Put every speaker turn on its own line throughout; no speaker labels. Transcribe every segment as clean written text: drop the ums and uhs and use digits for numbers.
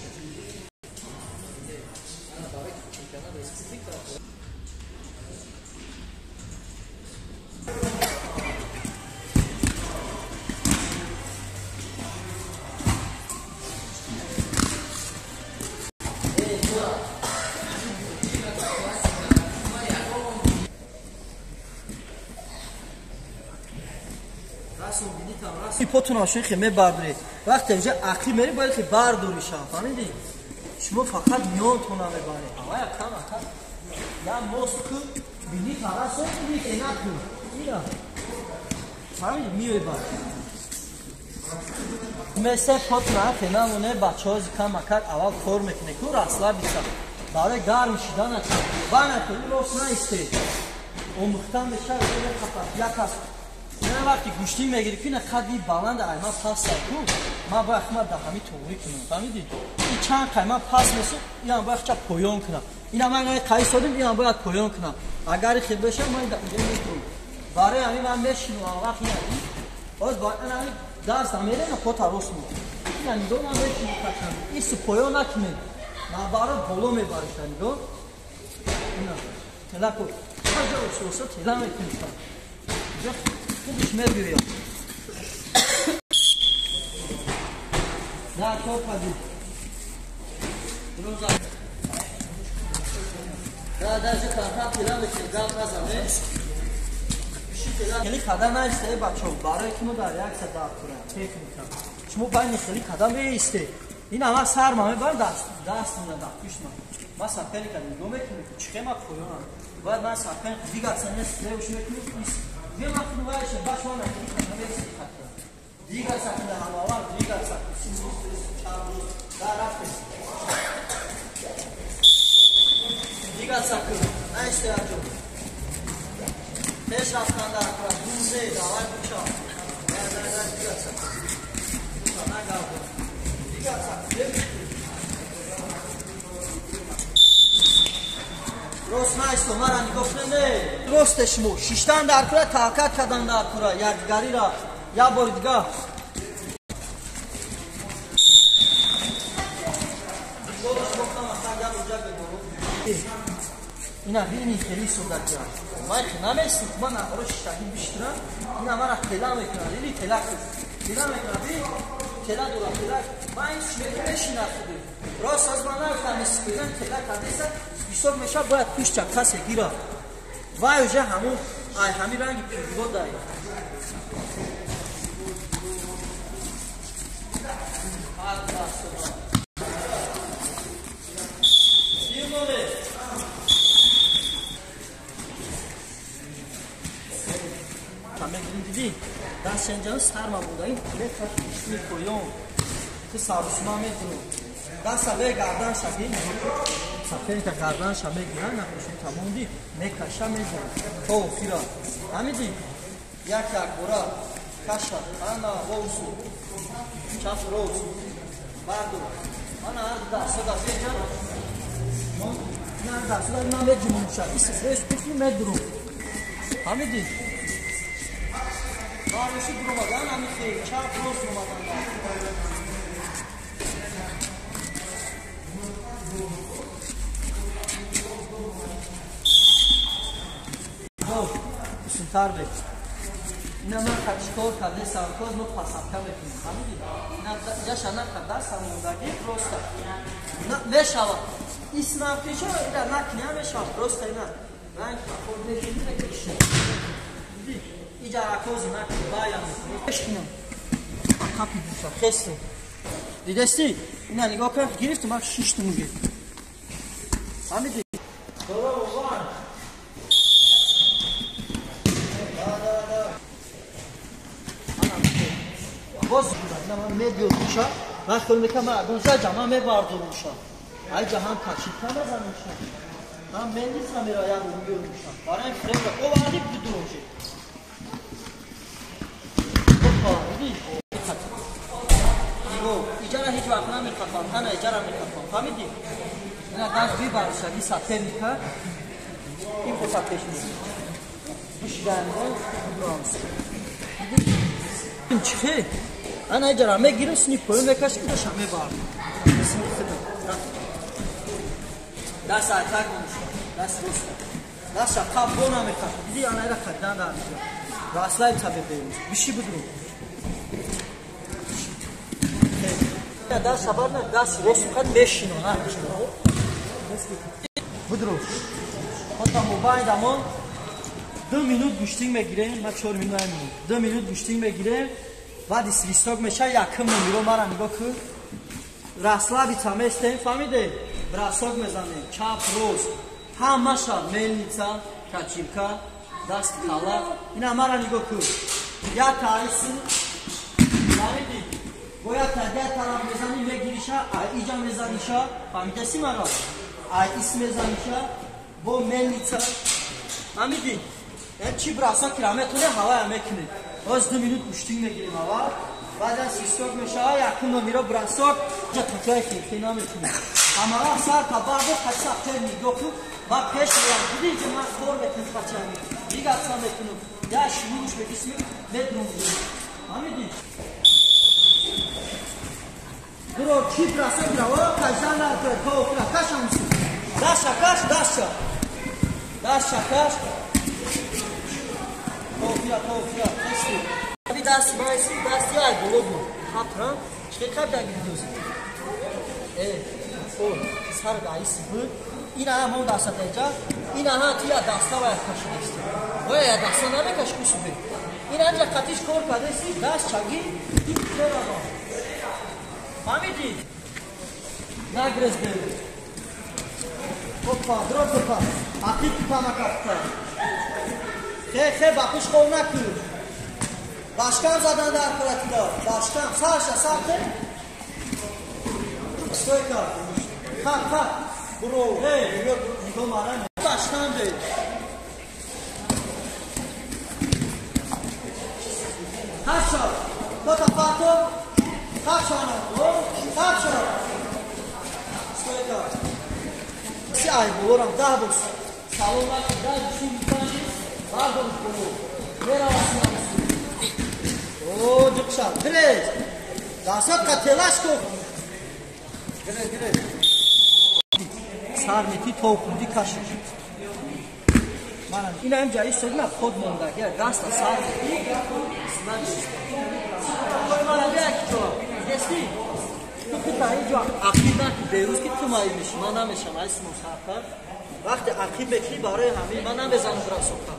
мешавад. Ана барои чемпионат республика. Потун ошин хе мебардорӣ. Вақте инҷа ақӣ мерӣ бояд хе бардорӣ шав, фаҳмидӣ? Шумо фақат миёнтона мебаред. Авая кам ака. Я мост ку бини фарасон бини ена ку. Ина. Фаҳмидӣ миёй бар. Месе потуна хе намоне бачаҳо зи кам акак аввал кор мекунӣ ку расслабиться. Барои гарм шидана бана ку рост наисте. Омӯхтан мешавад як аст. Не вақти гӯштӣ мегирӣ ки ина қадди баланд ай ман пас ку ман бояд хма да ҳами тоғрӣ кунам, фаҳмидӣ? И чанд қай ман пас месу, инам бояд хча поён кунам. Ина ман ай қай содим, инам бояд поён кунам. Агар хел беша ман да инҷа метрум. Барои ҳамин ман мешинам вақт ина. Боз ба ина ҳами даст мерена пота рост мекунам. Ина нигоҳ ман мешинам качам. Ис поён накунед. Наоборот боло мебариш нигоҳ. Ина тела ку. Ҳаҷа усуса тела мекунӣ. Худаш мебиёяд. Да, кор кардӣ. Да, даже камтар тела мекунӣ, гап назане. Хеле када наисте, бачаҳо, барои ки мо дар реаксия дар кунем, техника. Шумо байни хеле када меисте. Ин ама сарма мебарам даст мена дар пушма. Ман соперника нигоҳ мекунем, чӣ хема поёнам. Бояд ман соперник двигаться не слеуш мекунем, ис. Двигаться кунад, ҳамавар двигаться двигаться кун, наисте аҷо. Пеш рафтан дар кура, гунзе, давай буча. Дай, двигаться кун. Нагардон. Двигаться кун. Рост наисто, мара нигоҳ кунед. Росте шумо, шиштан дар кура, таҳаккат кардан дар кура, якдигарира. Як бори дигар. Ина бини хеле содагиа. Ман хе наместам, ман наҳоро шиштагӣ биштирам, ина мара тела мекунад, или тела тела мекунад, би тела дора, тела. Ман ин мешинам худи. Рост аз ман нафтам, испирам тела кардеса, ҳисоб мешавад бояд пушта касе гира. Вай уже ҳамун ай ҳамин ранги пирго дай. Дидӣ? Даст инҷа сарма буда, ин пишти поён. Ту сарусма медунӣ. Даста бе гардан шаги. Соперника гардан ша мегиран, нахуши тамом ди, мекаша мезанад. То охира. Ҳамиди? Як як бора каша, ана воусу. Чап рост. Бардор. Ана ҳар даста да беҷа. На даста ман меҷумум ша. Ис фреш пишти медурум. Ҳамиди? Бароши буромадан ҳами хел, чап рост омадан. Усунтар бе. Ина ман чикор кардесам, коз мо пасадка мекунем, фаҳмидӣ? Ина яша накард, дастам мондагӣ просто. Мешавад. Иснам ки чаро ира накунӣ, мешавад. Просто ина ранг пахор мекунӣ, мекашӣ. Дидӣ? Иҷа ракози накунӣ, баям мекунӣ. Бешкунам. Қапи буша, хесту. Дидестӣ? Ина нигоҳ кун, гирифтум, ман шиштум уге. Фаҳмидӣ? Боз ман мебиёдуша, ман хел мекунам, ман агон заҷа, ман мебардорумша. Ай ҷаҳан кашидка мезанумша. Ман мендиса мера як мебиёдумша. Барои фреза оварди бидурумши. Опа, диди? Нигоҳ, иҷара ҳеҷ вақт намехафам, ана иҷара мехафам. Фаҳмидӣ? Ина даст бибаршаги соперника, ин пота пеш меги. Бишиданго, Диди? Чихе? Ана иҷара мегирам, сини поён мекашам, идаша мебарам. сини хидм. Даст айтак муша. Даст рост. Даст қаб бона мехат. Диди анайра қадан дар миҷа. Расслабиться беберӯз. Биши будру. Даст хабар на даст рост қад мешино на. Будру. Хота мобайн дамон 2 минут гӯштинг мегирем, ма 4 минут намемонам. 2 минут гӯштинг мегирем, баъди свисток меша якм номеро мара нигоҳ кун. Расслабиться местем, фаҳмиде? Бросок мезанем, чап, рост. Ҳамаша мельница, качилка, даст кала. Ина мара нигоҳ кун. Я таиси, фаҳмиди? Бояд та тараф мезанӣ, мегириша, ай иҷа мезаниша, фаҳмидаси мара? Ай ис мезаниша, бо мельница. Фаҳмиди? Чи бросок ки метоне ҳавая мекунӣ. Боз 2 минут гӯштинг мегирем аввал. Баъдан свисток мешава, якум номеро бросок. Ҷа такая хелхел намекунӣ. Ҳамаға сар та бардо қача пер нигоҳ кун. Ма пеш мерам. Диди ки ман кор мекунам қачами. Дигатса мекунам. Я шумуш мегисми медрум. Фаҳмидӣ? Дуро чи бросок рава қаждан накун. То охира кашам. Даша каш, даша. Даша каш. Тофия, тофия, тести. Аби даст майси, дасти ай боло буд. Хатра, чӣ қадр дагирдӯз? О, сар даис буд. Ина ҳам он даста теҷа, ина ҳа тия даста вай кашидасти. Вай даста намекаш кусубе. Ина ҳамҷа қатиш кор кардеси, даст чаги, ин мерава. Фаҳмидӣ? Нагрез бе. Опа, дро опа. Ақиб памакафта. Хе, бақиш хов накун. Башкам задан дар қуратида. Башкам, сарша, сарте. Стойка. Ха, ха. Буро, эй, нигоҳ мара. Башкам бе. Хаша. Тота фато. Хаша на. Хаша. Стойка. Си ай булорам да бос. Салом алейкум, да бисим битанҷи. Бардор боло. Мерава синамси. О, ҷиқша. Гирез. Дастат қателаш ко. Гирез, гирез. Сар мети то хурди каши. Мана ина ҳам ҷаи содна ход монда. Я даста сар мети. Кой мана бия ки то. Дести. Ту кута инҷо ақиб наки берӯз ки ту маи меши. Ман намешам, ай симо саркар. Вақте ақиб мекунӣ барои ҳамин ман намезанам брасока.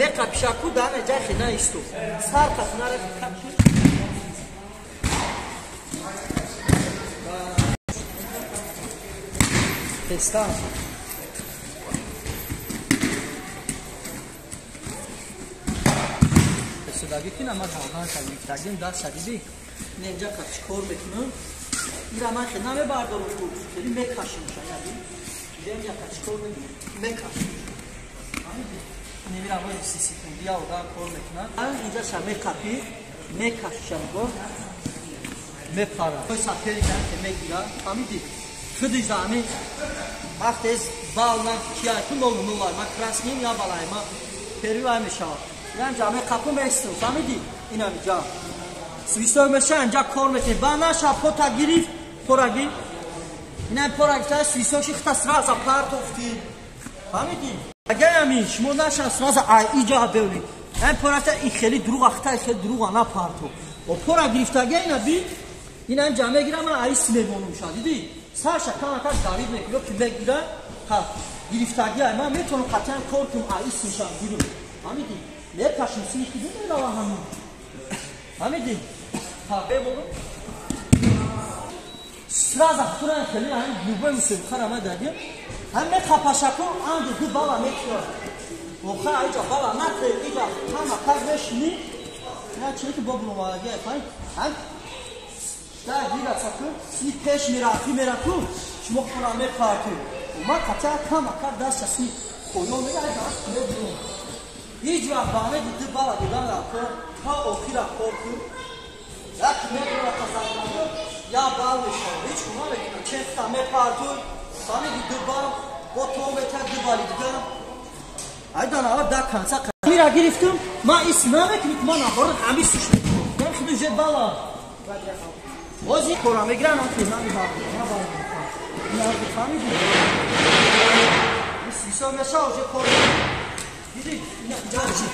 Меқапишаку дане ҷай хена исто. Сар қафнара капши. Теста. Тестаги ки на ман ҳавдан кардем. Тагим даст шадиди. Не инҷа қапиш кор мекунам. Ира ман хена мебардорам ку. Хеле мекашим шаяди. Инҷа қапиш кор мекашим. Немирам ой 30 секунди я одам кор мекунад. Инҷа ша мекапи, мекашиша нигоҳ, мепара. Ой сапери ки мегира, фаҳмидӣ? Худи зами вақте бал на кия ту 0-0 ай, ма красним я балай, ма перви ай мешава. Инҷа мекапу месту, фаҳмидӣ? Ина инҷа. Свисток меша, инҷа кор мекунӣ. Ба наша пота гирифт, пора гир. Ина пора гирифта свисток ши хта сразу партофтӣ. Фаҳмидӣ? Агар ҳамин шумо наша сразу ай иҷа бевлид. Ин порафта ин хеле дурӯғ ахта, хеле дурӯға напарто. О пора гирифтага ина би, ина инҷа мегира, ман айс мемонум ша, дидӣ? Сарша камакак давид мекунӣ, ё ки мегира, ха, гирифтаги ай, ман метавонам қатъиян кор кунам, айс мешам, гиру. Фаҳмидӣ? Мекашим, сини хиду мерава ҳамин. Фаҳмидӣ? Ха, бемонум. Сразу хуран хеле ҳамин любой мусобиқаро ман дадим. Ҳам меқапашаку, анду ду бала мекунад. Оха, иҷа бала нате, иҷа ҳама каз мешини. Ина чире ки бобуромадаги, фаҳмид? Ҳам да гирацаку, сини пеш мерафи мераку, шумо хура мепарту. Ма қатъиян кама кар даста сини поён мера, ай даст мебурум. Ҳеҷ вақт ба ҳамеди ду бала додан рафтор, то охира кор кун. Як мебура қазандаго, я бал мешава. Ҳеҷ кума мекунад. Чехта мепарту, фаҳмиди ду бал, бо то метар ду бали дигар. Айдан ава да конца мира гирифтум, ман ис намекунӣ, ки ман наоборот ҳамин суш мекунам. Ман худи уже бала. Боз ин кора мегирам, ман хизмат мебарам. Ина фаҳмидӣ? Ин свисок меша, уже кор. Диди? Ина ҷо чӣ?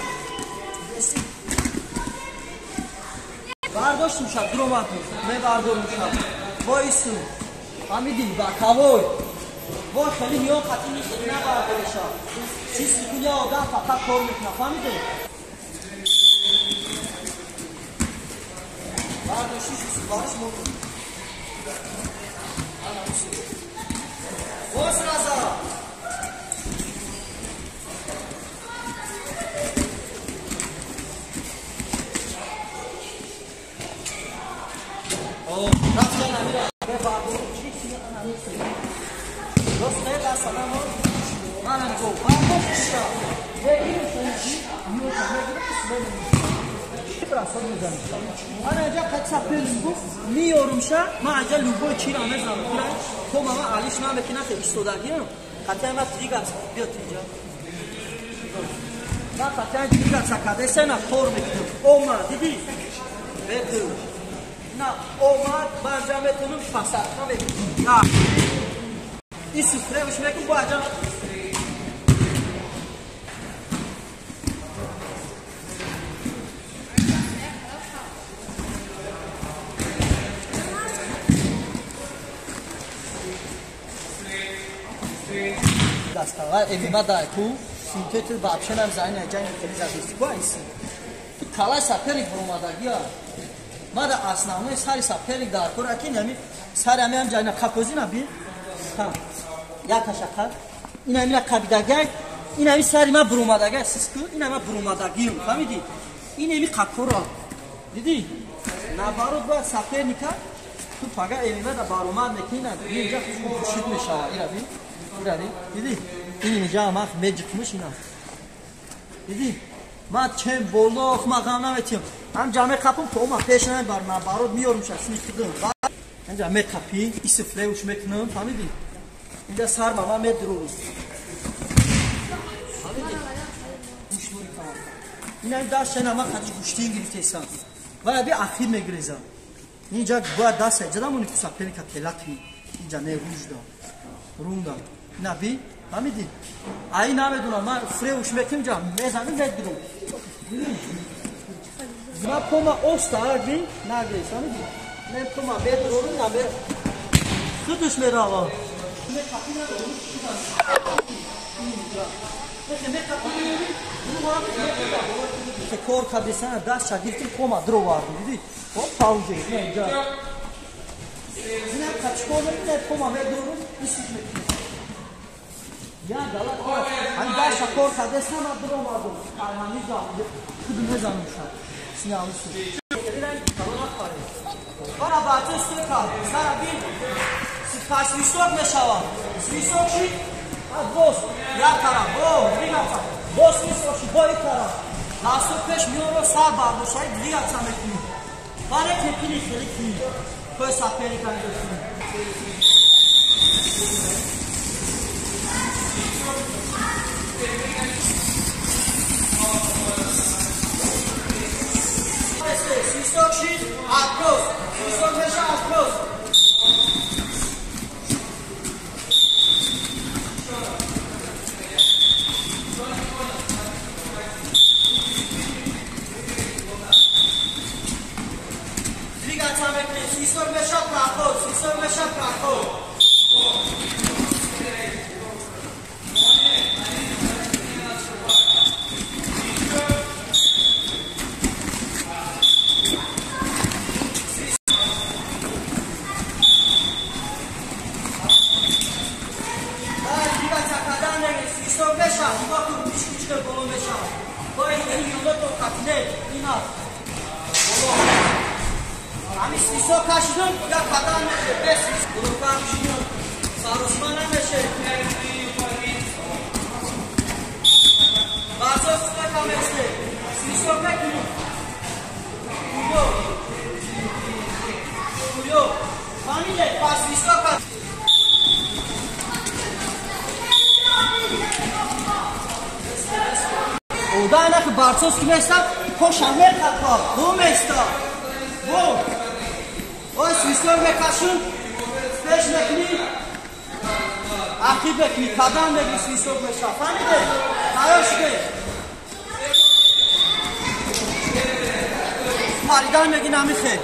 Бардоштум шаб, дуромад. Мебардорум шаб. Войсу. Фаҳмидӣ? Ба кавой. Вой хеле миён хати хеле набардореша. 30 секунд я одам фақат кор мекунад, фаҳмидӣ? Бардошти барш мокун. Боз раза. О, рафтан амира. Рост не дастана мо. Манам го. Бардошти. Ана инҷа қад саперник гуфт, меёрумша, ман инҷа любой чиро мезанам. То мама алиш намекунад, истодагиам. Қатъан ман двигаться, биё ту инҷа. Ман қатъан двигаться кардесена кор мекунам. Омад, диди? Бету. На, омад, ман инҷа метавонам пасарка мекунам. На. Ин суфревш мекунам, бо инҷа дастава эвима дай ку синтетр вообще нам зайна ҷанги хеле задисти ку айси ту калай саперник буромадагия мада основной сари саперник дар кор аки нами сари ами ҳам ҷайна қапози наби ха якаша қа ин ами қабидагай ин ами сари ма буромадагай сис ку ин ама буромадагиам фаҳмиди ин ами қакора диди наоборот бояд саперника ту пага эвима да баромад мекунӣ на инҷа хушид мешава ира би ира диди ин инҷа ман меҷиқмуш ина диди ман чем боло ма ғам наметиям ҳам ҷа меқапам то ма пеш намебар наоборот меёрум ша сини худам инҷа меқапӣ исифлеуш мекунам фаҳмиди инҷа сар ба ман медурӯ фаҳмиди ина даст шена ман хадиш гӯштин гирифтесам ва би ахир мегирезам инҷа бояд даст инҷа намони ку саперника тела кунӣ инҷа не ружда рунда наби фаҳмидӣ ай намедонам ман фреуш мекунам ҷа мезанам медурам ман пома оста аги нагрез фаҳмидӣ не пома медурорум на ме худаш мерава кор кардесана даст ша гирифтим пома дуровардем диди оп паузе не инҷа ина качкор не пома медурорум исуш мекунам я галат ҳамин даст ша кор кардесана дуровардум ҳамиҷа худ мезанам ша синаусу бара бача стека сара бин пас висок мешавад свисок шид боз як тараф о двигаться боз свисок шид бо ин тараф дасту пеш миёнро сар бардошаи двигаться мекунӣ баре тепини хеле кунӣ кои саперника мегирифтӣ свисок шид откос свисок меша откос двигаться мекунӣ свисок меша проход свисок меша проход Барцовски места, коша мехапа, бо места. Бо. Ой, свисток мекашум, пеш мекунӣ, ақиб мекунӣ, кадам мегирӣ, свисток мешава. Фаҳмиде? Тайёр шуде? Паридан мегӣ намихе.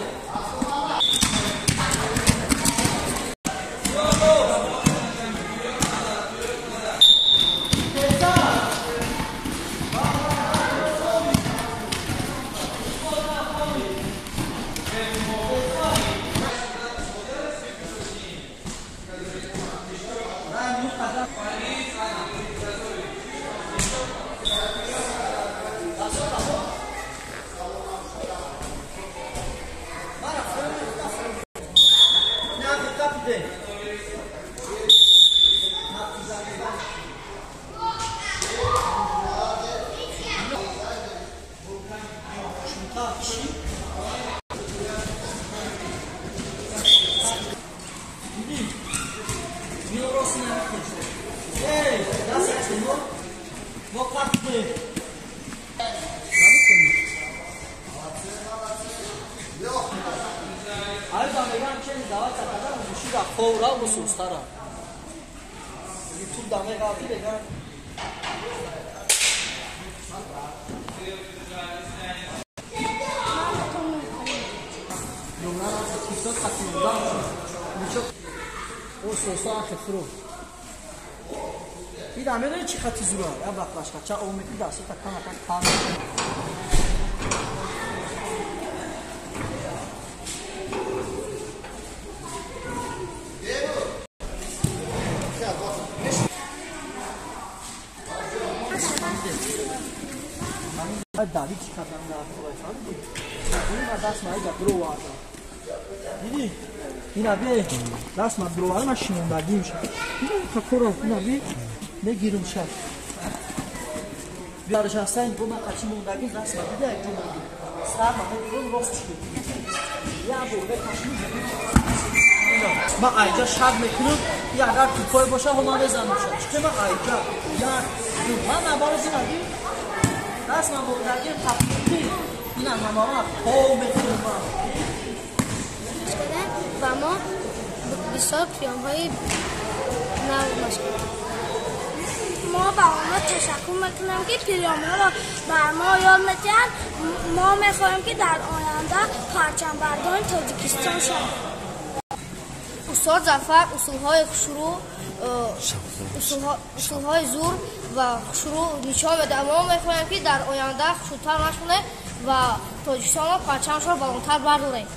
Давид чӣ кардан дар фаҳмидӣ? Ина даст ма иҷа бироварда. Дидӣ? Ина бе даст ма бироварда, ма шинондагим ша. Ина какоро ина бе мегирум ша. Биарш ҳастан бо ма қачи мондагим даст ма дида як ҷо монди. Сар ма мегирум рост шуд. Я бо мекашим. Ма айҷа шаг мекунам, и агар тупой боша, ҳо ма мезанам ша. Чӣ ма айҷа як ду ма набарози наги даст ма мондагим қапқи ина мамама пов мекунам.
Ва мо бисёр приёмҳои нав машқ кардем. Мо ба онҳо ташаккур мекунем, ки приёмҳоро бар мо ёд медиҳанд. Мо мехоҳем, ки дар оянда парчамбардони Тоҷикистон шавем.
Устод Зафар усулҳои хушрӯ, усулҳои зур ва хушрӯ нишон медиҳад. Мо мехоҳем, ки дар оянда хушрӯтар машқ кунем ва Тоҷикистонро парчамашро баландтар бардорем.